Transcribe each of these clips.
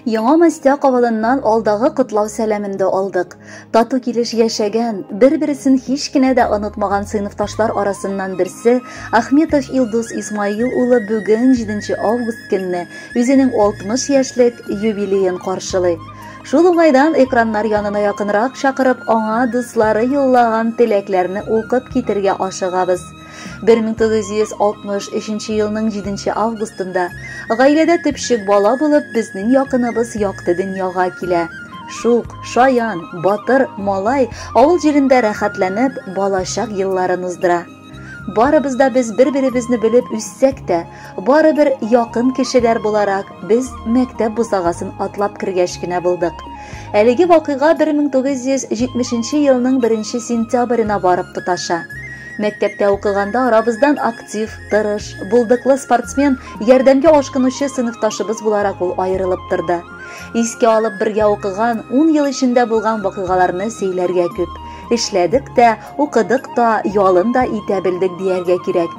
Яңа Мостяк авылыннан алдагы котлау сәламен дә алдык. Тату килеш яшәгән, бер-берсен һич кенә дә онытмаган сыйныфташлар арасыннан берсе Ахметов Илдус Исмаил улы бүген 7 август көнне үзенең 60 яшьлек юбилеен каршылый. Шул уңайдан экраннар янына якынрак чакырып, аңа дуслары юллаган теләкләрне укып китергә ашыгабыз. 1963 елның 7 августында гаиләдә төпчек бала булып безнең якыныбыз якты дөньяга килә. Шук, шаян, батыр малай авыл җирендә рәхәтләнеп балачак елларын уздыра. Барыбыз да без бер-беребезне белеп үссәк тә, барыбер якын кешеләр буларак без мәктәп бусагасын атлап кергәч кенә булдык. Әлеге вакыйга 1970 елның 1 сентябренә барып тоташа. Мәктәптә укыганда арабыздан актив, тырыш, булдыклы спортсмен, ярдәмгә ашкынучы сыйныфташыбыз буларак ул аерылып торды. Искә алып бергә укыган 10 ел эчендә булган вакыйгаларны сөйләргә күп. Эшләдек тә, укыдык та, ялын да итә белдек дияргә кирәк.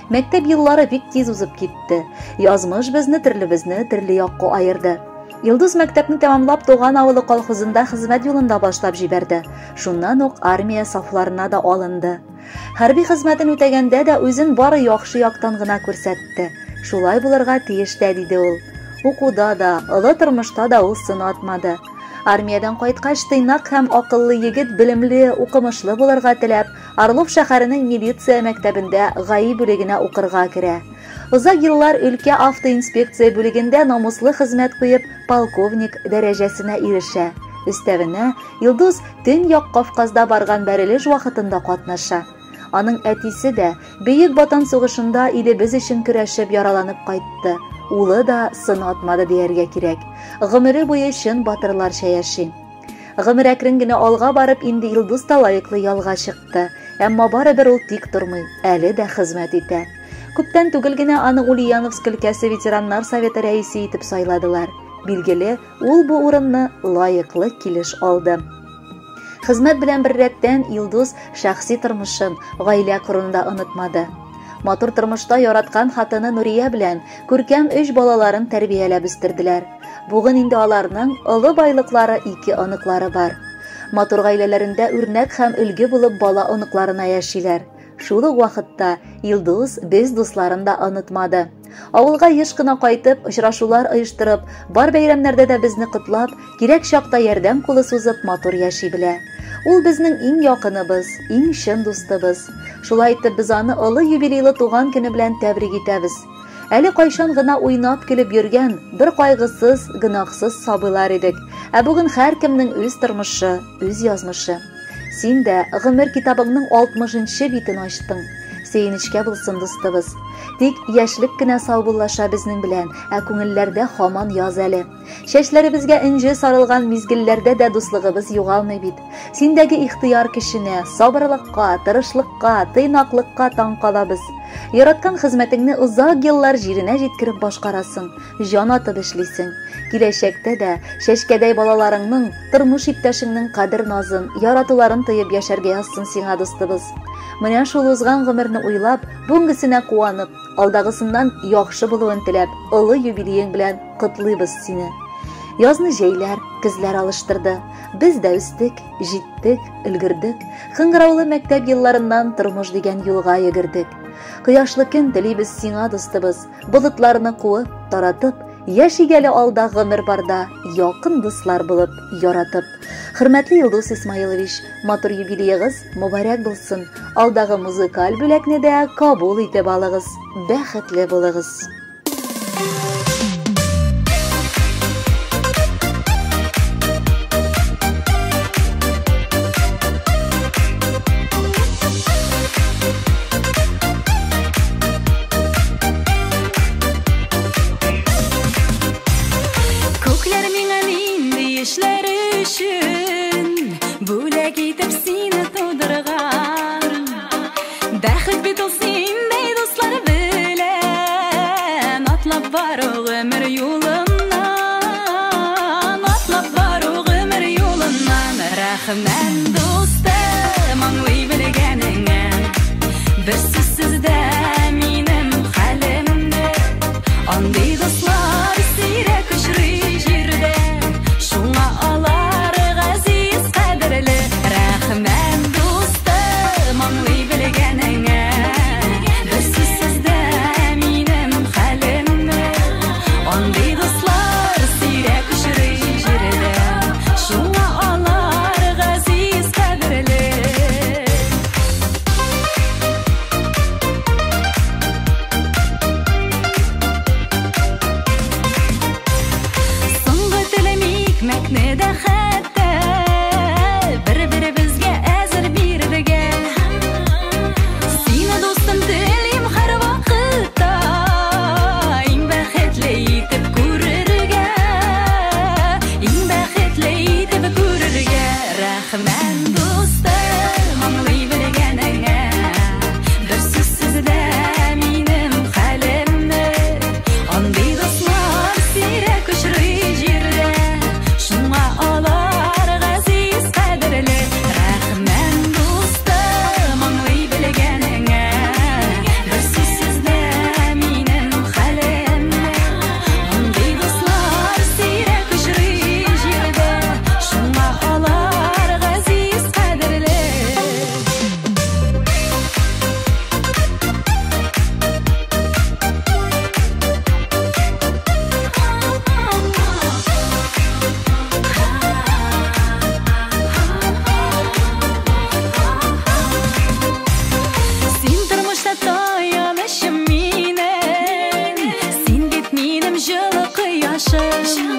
Мәктәп еллары бик тиз узып китте. Язмыш безне төрлебезне төрле якка аерды. Илдус мәктәпне тәмамлап туган авылы колхозында хезмәт юлында башлап җибәрде. Шуннан ук армия сафларына да алынды. Хәрби хезмәтен үтәгәндә дә үзен бары яхшы яктан гына күрсәтте. Шулай булырга тиеш тә, диде ул. Укуда да, олы тормышта да ул сынатмады. Армиядән кайткач, тыйнак һәм акыллы егет белемле, укымышлы булырга теләп, Орлов шәһәренең милиция мәктәбендә ГАИ бүлегенә укырга керә. Озак еллар өлкә автоинспекция бүлегендә намуслы хезмәт куеп, полковник дәрәҗәсенә ирешә. Өстәвенә, Илдус Төньяк Кавказда барган бәрелеш вакытында катнаша. Аның әтисе дә Бөек Ватан сугышында илебез өчен көрәшеп яраланып кайтты. Улы да сынатмады дияргә кирәк. Гомере буе чын батырларча яши. Гомер әкрен генә алга барып, инде Илдус та лаеклы ялга чыкты. Әмма барыбер ул тик тормый, әле дә хезмәт итә. Күптән түгел генә аны Ульяновск өлкәсе ветераннар советы рәисе итеп сайладылар. Билгеле, ул бу урынны лаеклы килеш алды. Хезмәт белән беррәттән Илдус шәхси тормышын, гаилә коруны да онытмады. Матур тормышта яраткан хатыны Нурия белән күркәм өч балаларын тәрбияләп үстерделәр. Бүген инде аларның олы байлыклары ике оныклары бар. Матур гаиләләрендә үрнәк һәм өлге булып бала оныкларына яшиләр. Шул ук вакытта Илдус без дусларын да онытмады. Авылга еш кына кайтып, очрашулар оештырып, бар бәйрәмнәрдә дә безне котлап, кирәк чакта ярдәм кулы сузып матур яши белә. Ул безнең иң якыныбыз, иң чын дустыбыз. Шулай итеп без аны олы юбилейлы туган көне белән тәбрик итәбез. Әле кайчан гына уйнап көлеп йөргән, бер кайгысыз, гөнаһсыз сабыйлар идек. Ә бүген һәркемнең үз тормышы, үз язмышы. Син дә гомер китабыңның 60-нчы битен ачтың. Сөенечкә булсын, дустыбыз. Тик яшьлек кенә саубуллаша безнең белән, ә күңелләрдә һаман яз әле. Чәчләребезгә энҗе сарылган мизгелләрдә дә дуслыгыбыз югалмый бит. Синдәге ихтыяр көченә, сабырлыкка, тырышлыкка, тыйнаклыкка таң калабыз. Яраткан хезмәтеңне озак еллар җиренә җиткереп башкарасың, җан атып эшлисең. Киләчәктә дә чәчкәдәй балаларыңның, тормыш иптәшеңнең кадер-назын, яратуларын тоеп яшәргә язсын сиңа, дустыбыз. Менә шул узган гомерне уйлап, бүгенгесенә куанып, алдагысыннан яхшы булуын теләп, олы юбилеең белән котлыйбыз сине. Язны җәйләр, көзләр алыштырды. Без дә үстек, җиттек, өлгердек. Кыңгыраулы мәктәп елларыннан тормыш дигән юлга йөгердек. Кояшлы көн телибез сиңа, дустыбыз. Болытларны куып, таратып, яшик әле алда гомер барда, якын дуслар булып, яратып. Хөрмәтле Илдус Исмаилович, матур юбилеегыз мөбарәк булсын. Алдагы музыкаль бүләкне дә кабул итеп алыгыз. Бәхетле булыгыз. Күкләр миңа нинди эшләр өчен бүләк итеп сине тудырган. Бәхет бит ул синдәй дуслар белән атлап бару гомер юлыннан, атлап бару гомер юлыннан. Рәхмәт, дустым, аңлый белгәнеңә. Бер сүзсез дә минем хәлемне. Андый дуслар сирәк очрый җирдә. Чыгам.